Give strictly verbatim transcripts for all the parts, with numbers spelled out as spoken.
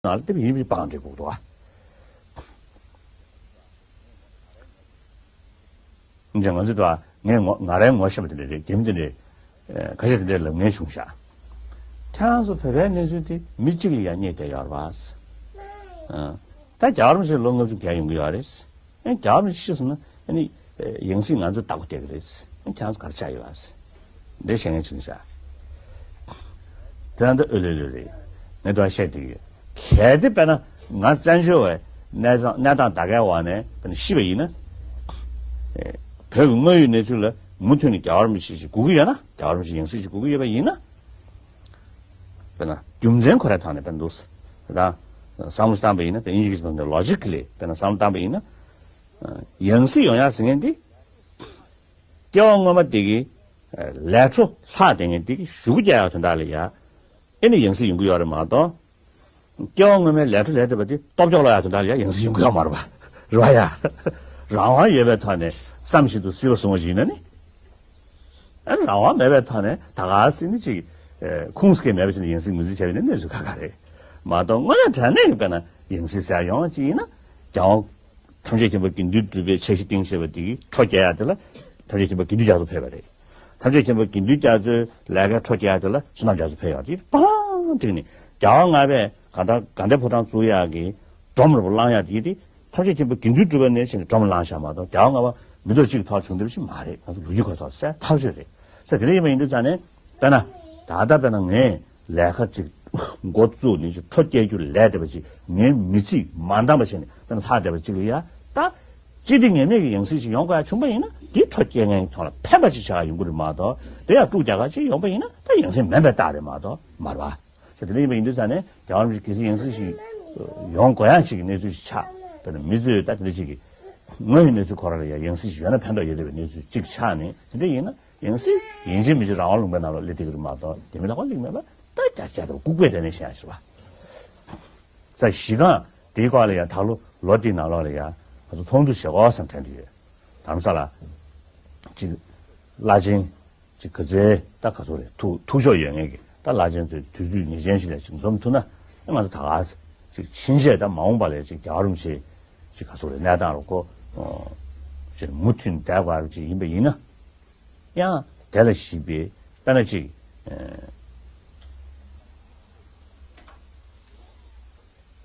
ནང་ལ་དེ་ཡིན་པའི་པང་འགྲིག་དགོས་འདུག་ཨ། ང་ཚོས་ད་ངས་ངོ་ང་རའི་ངོ་ཤེས་པ་དེ་འདྲ་རེད། རྒྱུ་མཚན་དེ་འདྲ་ཁ་ཤས་དེ་འདྲ་ལབ་མཁན་བྱུང་ཤག་ཁྱེད་རང་ཚོ་བོད་པའི་གནས་ཚུལ་དེ་མི་གཅིག་ལ་ཡང་རྙེད་བསྡད་ཡོད་རེད་པ། ད་རྒྱལ་བ་རིན་པོ་ཆེ་ལོ་ལྔ་བཅུ་བརྒལ་ཡོང་གི་ཡོད་རེད། ཨེ་རྒྱལ་བ་རིན་པོ་ཆེ་ཤི་སོང་ན་ཨ་ནི་ཡང་སྲིད་ང་ཚོས་བདག་པོ་རྒྱག་གི་རེད། ཨེ་ཁྱེད་རང་ཚོ་ག་རེ་ཆགས་ཡོད་པ། འདི་བཤད་མཁན་བྱུང་ཤག་དེ་ན་ད་ཨོ་ལོས་ལོས་རེད། ངས་དོ་བཤད་བསྡད་ཡོད། གལ་ཏེ་དཔེར་ན་ང་བཙན་བྱོལ་བའི་གནས་སྟངས་གནས་སྟངས་ད་གའི་འོག་ནས་དཔེར་ན་ཤི་བ་ཡིན་ན། ཨེ་བོད་ཀྱི་དངོས་ཡོད་གནས་ཚུལ་ལ་མུ་མཐུད་ནས་རྒྱལ་བ་རིན་པོ་ཆེ་ཞིག་དགོས་ཀྱི་ཡོད་ན། རྒྱལ་བ་རིན་པོ་ཆེ་ཡང་སྲིད་ཅིག་དགོས་ཀྱི་ཡོད་པ་ཡིན་ན། དཔེར་ན་རྒྱུ་མཚན་ཁོ་རའི་ཐོག་ནས་དཔེར་ན་འདུག་ད་བསམ་བློ་བཏང་པ་ཡིན་ན། དཔེར་དབྱིན་ཇི་སྐད་ཐོག་ནས་ལོ་ཇི་ཀ་ལི་དཔེར་ན་བསམ་བློ་བཏང་པ་ཡིན་ན། ཡང་སྲིད་ཡོང་ཡག་ཟེར་མཁན་དེ། སྐྱེ་བ་སྔོན་མ་དེ་གི་ལས་འཕྲོ་ལྷག་བསྡད་མཁན་དེ་གི་ཞུ་སྐུལ་རྒྱག་ཡག་དོན་དག་ལ་ཡ། ཨེ་ནི་ཡང་སྲིད་ཡོང་གི་ཡོད་རེད་མ་གཏོགས། སྐྱེ་བ་སྔོན་མའི་ལས་འཕྲོ་ལས་བསྡད་པ་དེ་སྟོབས་སྐྱོ་ལ་ཡག་དོན་དག་ལ་ཡ་ཡང་སྲིད་ཡོང་གི་ཡོད་མ་རེད་པ། རེད་པ་ཡ། རང་དབང་ཡོད་པའི་ཐོག་ནས་བསམ་བཞིན་དུ་སྲིད་པ་བཟུང་བ་ཞིག་ཡིན་ན་ནི། ཨ་ནི་རང་དབང་མེད་པའི་ཐོག་ནས་ད་ག་སྲིད་ནི་ཅིག་ཁུངས་སྐྱེལ་མེད་པ་ཞིག་ནས་ཡང་སྲིད་ངོས་འཛིན་བྱས་པ་ཡིན་ན་གནས་ཚུལ་ཁག་ཁག་རེད་མ་གཏོགས། དངོས་གནས་དྲང་གནས་ཀྱི་དཔེར་ན་ཡང་སྲིད་ཟེར་ཡོང་བ་ཅིག་ཡིན་ན། རྒྱལ་དབང་ཐམས་ཅད་མཁྱེན་པ་དགེ་འདུན་གྲུབ་པའི་འཆར་གཞི་བཏིང་བཞག་པ་དེ་གི་འཕྲོ་བསྐྱལ་ཡག་དེ་ལ་ཐམས་ཅད་མཁྱེན་པ་དགེ་འདུན་རྒྱ་མཚོ་ཕེབས་པ་རེད། ཐམས་ཅད་མཁྱེན་པ་དགེ་འདུན་རྒྱ་མཚོའི་ལས་ཀའི་འཕྲོ་བསྐྱལ་ཡག་དེ་ལ་བསོད་ནམས་རྒྱ་མཚོ་ཕེབས་ཡོད་རེད། དེ་སྤང་བསྒྲིགས་ནས་རྒྱལ་དབང་ལྔ་པས་གང་ལྟར་དགའ་ལྡན་ཕོ་བྲང་བཙུགས་ཡག་གི་སྒྲོམ་རིང་པོ་བསླངས་ཡག་དེ་གི་དེ་ཐམས་ཅད་མཁྱེན་པ་དགེ་འདུན་གྲུབ་པ་ནས་བྱས་ནས་སྒྲོམ་བསླངས་བཞག་མ་གཏོགས། རྒྱལ་དབང་ལྔ་པ་མི་ཐོག་གཅིག་གི་ཐོག་བྱུང་བསྡད་པ་ཞིག་མ་རེད། ང་ཚོ་ལོ་རྒྱུས་ཁོ་ཐོག་གསལ་ཐག་ཆོད་རེད། ས་དེ་འདྲ་ཡིན་པ་ཡིན་དུས་ཙང་ནས་དཔེར་ན་ད་ལྟ་དཔེར་ན་ངས་ལས་ཀ་ཅིག་འགོ་བཙུགས་ནས་ཅིག་འཕྲོ་བསྐྱལ་རྒྱུ་ལས་བསྡད་པ་ཅིག་ངའི་མི་ཚེ་མ་འདང་བ་བྱས་ནས་དཔེར་ན་ལྷག་བསྡད་པ་ཅིག་ལ་ཡ། ད་ཅི་སྟེ་ངེས་མེད་ཀྱི་ཡང་སྲིད་ཅིག་ཡོང་དགོས་ཡ་བྱུང་པ་ཡིན་ན། དེ་འཕྲོ་བསྐྱལ་མཁན་གྱི་ཐོག་ལ་ཕན་པ་ཅིག་ཆགས་ཡོང་གི་རེད་མ་གཏོགས། དེ་ཡང་དཀྲུག་རྒྱག་ག་ཅིག་ཡོང་པ་ཡིན་ན་ད་ཡང་སྲིད་མིན་པའི་རྟགས་རེད་མ་གཏོགས་མ་རེད་པ། ས་དེ་འདྲ་ཡིན་པ་ཡིན་དུས་ཙང་ནས་རྒྱལ་བ་རིན་པོ་ཆེ་གལ་སྲིད་ཡང་སྲིད་ཞིག་ཡོང་དགོས་ཡ་ཅིག་གི་གནས་ཚུལ་ཞིག་ཆགས། དཔེར་ན་མི་ཚོས་ད་དེ་འདྲ་ཅིག་གི་དངོས་ཡོད་གནས་ཚུལ་ཁོ་རང་ལ་ཡ་ཡང་སྲིད་ཞིག་ཡོད་ན་ཕན་ཐོགས་ཡོད་བསྡད་པའི་གནས་ཚུལ་ཅིག་ཆགས་ནས། དེ་འདྲ་ཡིན་ན་ཡང་སྲིད་ཡིན་གཅིག་མིན་གཅིག་རང་དབང་ལུང་པའི་ནང་ལོགས་སླེབས་བསྡད་ཀྱི་རེད་མ་གཏོགས། དེ་མིན་ད་ཁོ་སླེབས་མེད་པ། ད་རྒྱ་རྒྱ་དང་ལྐུགས་པས་དེ་ནས་བཤད་ཡ་ཞིག་རེད་པ། ས་གཞི་སྒང་དེའི་སྐོར་ལ་ཡང་ད་ལོ་ལོ་དེའི་ནང་ལོགས་ལ་ཡང་ང་ཚོ་ཚོགས་འདུ་བྱེད་དགོས་བསམ་དྲན་གྱི་ཡོད། དྷ་རམ་ས་ལ་ཅིག་བླ་ཆེན་ཅིག་ག་ཚོད་ད་ག་ཚོད་རེད། ཐུགས་ཐུགས་ཕྱོགས་ཡོད་མཁན་གྱི་ད་བླ་ཆེན་ཚོའི་དུས་ཚོད་ངེས་ཅན་ཞིག་ལ་ཅིག་འཛོམས་ཐུབ་ན། ང་ཚོ་ད་ག་ཅིག་ཕྱིན་ཆད་ད་མ་འོངས་པ་ལ་ཅིག་རྒྱལ་བ་རིན་པོ་ཆེ་ཅིག་ག་ཚོད་རེད་གནས་སྟངས་རུ་ཁོ་ཅིག་མུ་མཐུད་བསྡད་དགོས་ཅིག་ཡིན་པ་ཡིན་ན། ཡང་དེ་ལ་གཞིགས་པའི་དཔེར་ན་ཅིག་ཨ་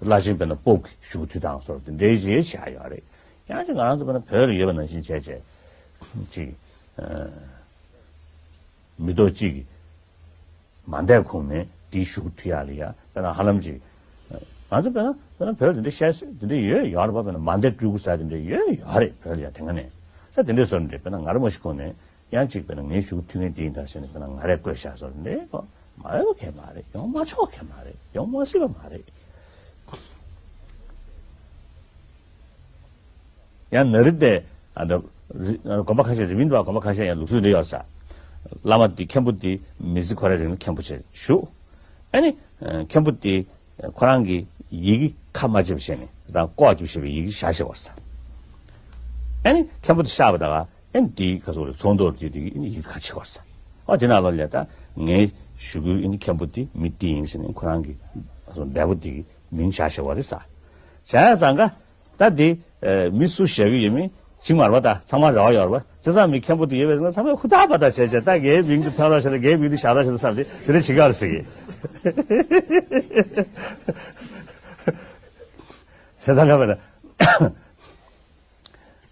བླ་ཆེན་དཔེར་ན་པོབ་ཀྱི་བཞུགས་དུས་དང་སོགས་དེ་འདྲའི་ཅིག་བྱ་ཡོད་རེད། ཡང་ཅིག་ང་རང་ཚོ་དཔེར་ན་བོད་ལ་ཡོད་པ་ནང་བཞིན་བྱས་བྱས་ཅིག་ཨ་མི་ཐོག་གཅིག་གི་མ་མཐའི་ཁོངས་ནས་དེའི་བཞུགས་དུས་ཡག་ལ་ཡ་དཔེར་ན་ཧ་ལམ་ཅིག་ང་ཚོ་དཔེར་ན་དཔེར་ན་བོད་དེ་འདྲ་བཤད་སྲོལ་དེ་འདྲ་ཡོད་ཡོད་རེད་པ། དཔེར་ན་མ་མཐའི་སྤྲུལ་སྐུ་ཟེར་དེ་འདྲ་ཡོད་ཡོད་རེད། བོད་ལ་ཡ་དེ་སྔ་ནས་ས་དེ་འདྲའི་བཟོ་འདྲ་དཔེར་ན་ང་རང་མ་གཞི་ཁོངས་ནས། ཡང་ཅིག་དཔེར་ན་ངའི་ཞུ་ཐུབ་མཁན་དེ་ཡིན་ད་ཟེར་ནས་དཔེར་ན་ང་རས་བསྐོས་བཞག་སོགས་འདི་གོ་མ་འོས་པ་གང་ཡང་མ་རེད། ཡོང་མ་ཆོག་གང་ཡང་མ་རེད། ཡོང་མ་སྲིད་པ་མ་རེད། ཡང་ན་རི་དེ་ཨ་ད་རི་དགོན་པ་ཁ་ཤས་རི་བིན་དུ་བ་དགོན་པ་ཁ་ཤས་ཡང་ལུགས་སྲོལ་འདི་ཡོད་ས། བླ་མ་དེ་མཁན་པོ་དེ་མི་ཚེ་ཁོ་རའི་རིང་ལ་མཁན་པོ་བྱས་བཞུགས། ཨ་ནི་མཁན་པོ་དེ་ཁོ་རང་གི་ཡི་གེ་ཁ་མ་འབྱེད་པ་བྱས་ནས་རང་ལྐོག་གྱུར་བྱས་པའི་ཡི་གེ་བཞག་བཞག་པ་རེད་ས། ཨ་ནི་མཁན་པོ་དེ་གཤེགས་པ་ད་ག་ཨེ་འདིའི་ཁ་སོགས་རེ་ཚོགས་འདུར་དེ་དེ་ཡི་གེ་ཁ་ཕྱེ་བར་ས། ཨ་དེ་ནང་ལོགས་ལ་ད་ངའི་ཞུ་སྐུལ་ཨེ་མཁན་པོ་དེ་མི་དེ་ཡིན་ཟེར་ནས་ཁོ་རང་གི་ཁ་སོགས་འདས་པོ་དེ་གི་མིང་བཞག་བཞག་པ་རེད་ས། བྱས་ཙང་ཀ་ད་དེ་མི་སུ་ཞུ་གི་ཡོད་མེད་ཅིག་མ་རེད་པ། ད་ཚང་མ་རེ་བ་ཡོད་རེད་པ། བྱས་ཙང་མི་མཁན་པོ་དེ་ཡོད་པའི་ཚང་མས་ཧུར་ཐག་པ་ད་བྱས་བྱས་ད་ངའི་མིང་དེ་ཐོན་རོགས་བྱས་ད་ངའི་མིང་དེ་བཞག་རོགས་བྱས་ད་བསམ་སྟེ་དེ་འདྲ་བྱེད་ཀྱི་ཡོད་རེད་ཟེར་གི། བྱས་ཙང་ཀ་བ་ད། བྱས་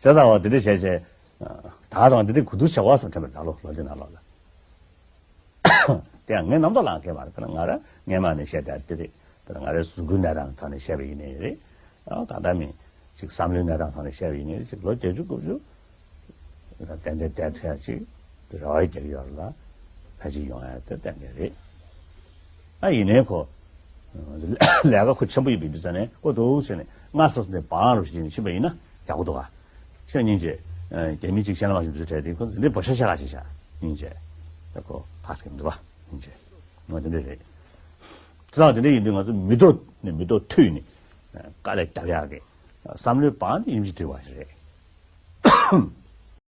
ཙང་བ་དེ་འདྲ་བྱས་བྱས། ད་ཙང་དེ་འདྲ་གོ་བསྡུར་བྱ་བ་སོང་དྲན་པ་ད་ལོ་ལོ་དེ་ནང་ལོགས་ལ། དེ་ཡང་ངའི་རྣམ་རྟོག་ལངས་མཁན་མ་རེད། དཔེར་ན་ང་རང་སྔས་མ་ནས་བཤད་བསྡད་དེ་རེད། དཔེར་ན་ང་རའི་གཟུགས་པོའི་གནས་སྟངས་ཐོག་ནས་བཤད་པ་ཡིན་ནའི་རེད། ཡང་ད་ལྟ་མིན་ཅིག་བསམ་བློའི་གནས་སྟངས་ཐོག་ནས་བཤད་པ་ཡིན་ནའི་རེད། ཅིག་ལོ་བརྒྱད་ཅུ་དགུ་བཅུ་ད་ཏན་ཏན་བསྡད་ཐུབ་ཡ་ཅིག་རེ་བ་རྒྱག་གི་ཡོད་རེད་ལ། ཕལ་ཆེར་ཡོང་ཡ་དེ་ཏན་ཏན་རེད། ཨ་ཡིན་ནའི་ཁོ་ལས་ཀ་ཁོ་ཆེན་པོ་ཡིན་པའི་དུས་ས་ནས་ཁོ་འདུག་ཟེར་ནས་སྔ་ས་ས་ནས་བང་རུ་ཞིག་ཕྱིན་པ་ཡིན་ན་ཡག་པོ་འདུག་ག་ཤེས་སྙིང་རྗེ། རྒྱ་མི་གཅིག་ཤ་ལ་མ་ཞིག་འདུག་བྲལ་ཏེ་ཁོ་འདི་འདྲའི་འབོད་ཤ་ཤ་ག་ཞིག་བྱ་སྙིང་རྗེ། ད་ཁོ་ཕ་སྐད་མི་འདུག་ག་སྙིང་རྗེ། ང་འདི་འདྲ་རེད། ཙང་འདི་འདྲ་ཡིན་དུས་ང་ཚོ་མི་ཐོག་ནས་མི་ཐོག་མཐུད་ནས་དཀའ་ལས་རྒྱབ་ཡག་གི་བསམ་བློའི་བང་འདི་ཡིན་གཅིག་འགྲིལ་བ་ཞིག་རེད།